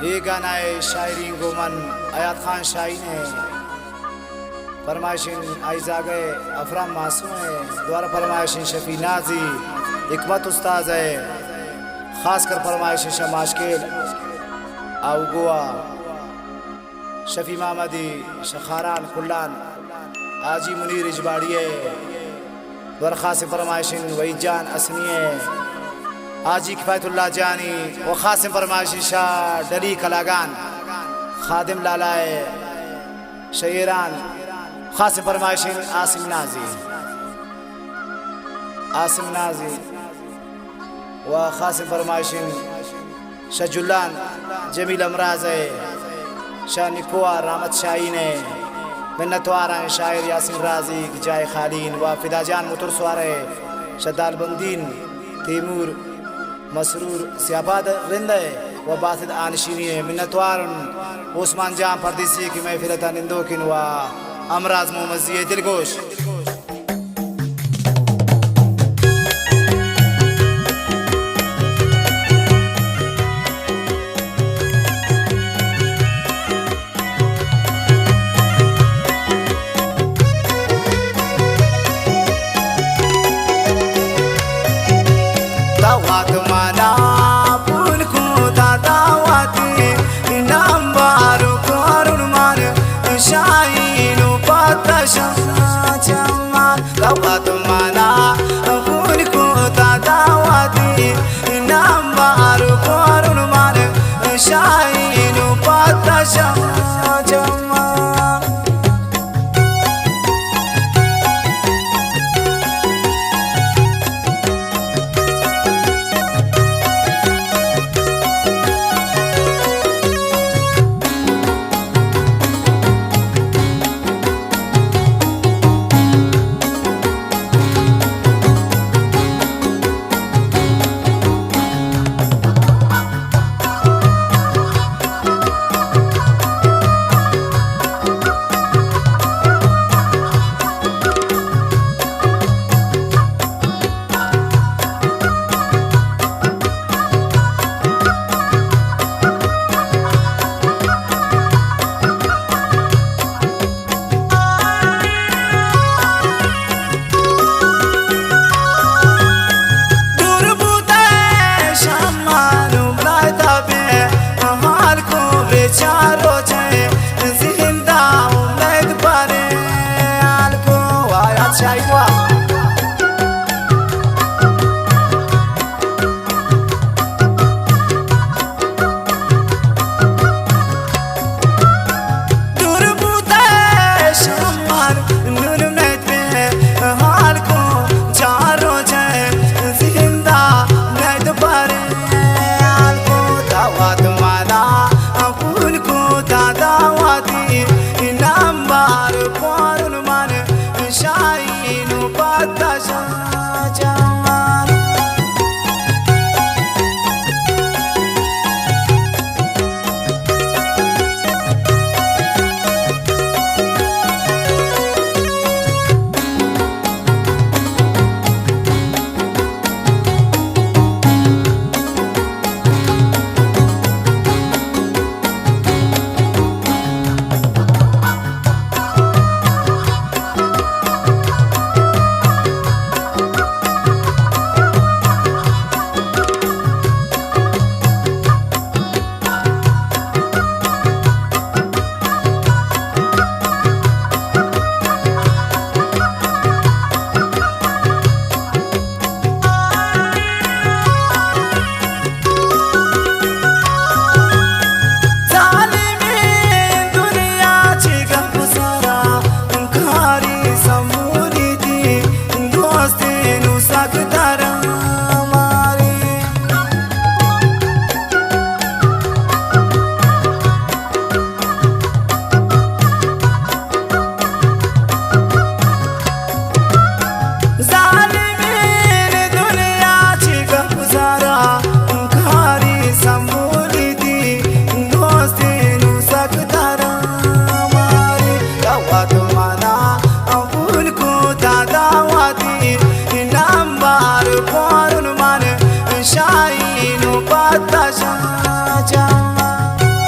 اے گانا ءِ شاعریں گوں من حیات خان شاہین ءِ، فرمائشیں آئی زاگہ افرام معصوم ءِ، دوارہ فرمائشیں شفیع نازی، حکمت استاد ءِ، خاص کر فرمائشیں شہ ماشکیل آؤگو ءَ، شفیع محمدی، شہ خاران کلان، حاجی منیر اجباڑی ءِ، ور خاصیں فرمائشیں وحید جان حسنی ءِ، حاجی کفایت اللہ جانی، و خاصیں فرمائشیں شہ ڈلی کلاگان خادم لالا ءِ، شہ ایران خاصیں فرمائشیں عاصم نازی، عاصم نازی۔ و خاصیں فرمائشیں شہ جلان جمیل امراز ءِ، شہ نکو ءَ رحمت شاہین ءِ، منتوار آں شاعر یاسین رازیگ جائے خالین و فدا جان موتر سوار ءِ، شہ دالبندین تیمور مسرور سیاباد رند ءِ و باسط آنشینی ءِ، منتوار آں عثمان جان پردیسی کہ محفل ءِ تہا نندوک انت و امراز محمد زی ءِ دلگوش۔ دعوت منا پون کو دا دعوتی، نمبر کارون مان شاہین و پتشان چمان۔ دعوت منا پون کو دا دعوتی، نمبر کارون مان شاہین و پتشان چمان۔ دور بوتہ شمال و بلائے تابے، حال کو بیچارو چے، زندہ امید پرے، حال کو آیا چاہیے۔ دور بوتہ شمال نور میت پہ، حال کو چار روچے، زندہ میت پرے، حال کو دعوت منا پون کو دا دعوتی، نمبر کارون مان شاہین و پتشان چمان۔ ظالمیں دنیا چہ گپ سرا، کاری سموری دی، دوستیں نو سک درا ماری۔ ظالمیں دنیا چہ گپ سرا، کاری سمولی دی، دوستیں نو سک درا ماری۔ دعوت منا پون کو دا دعوتی، نمبر کارون مان شاہین و پتشان چمان۔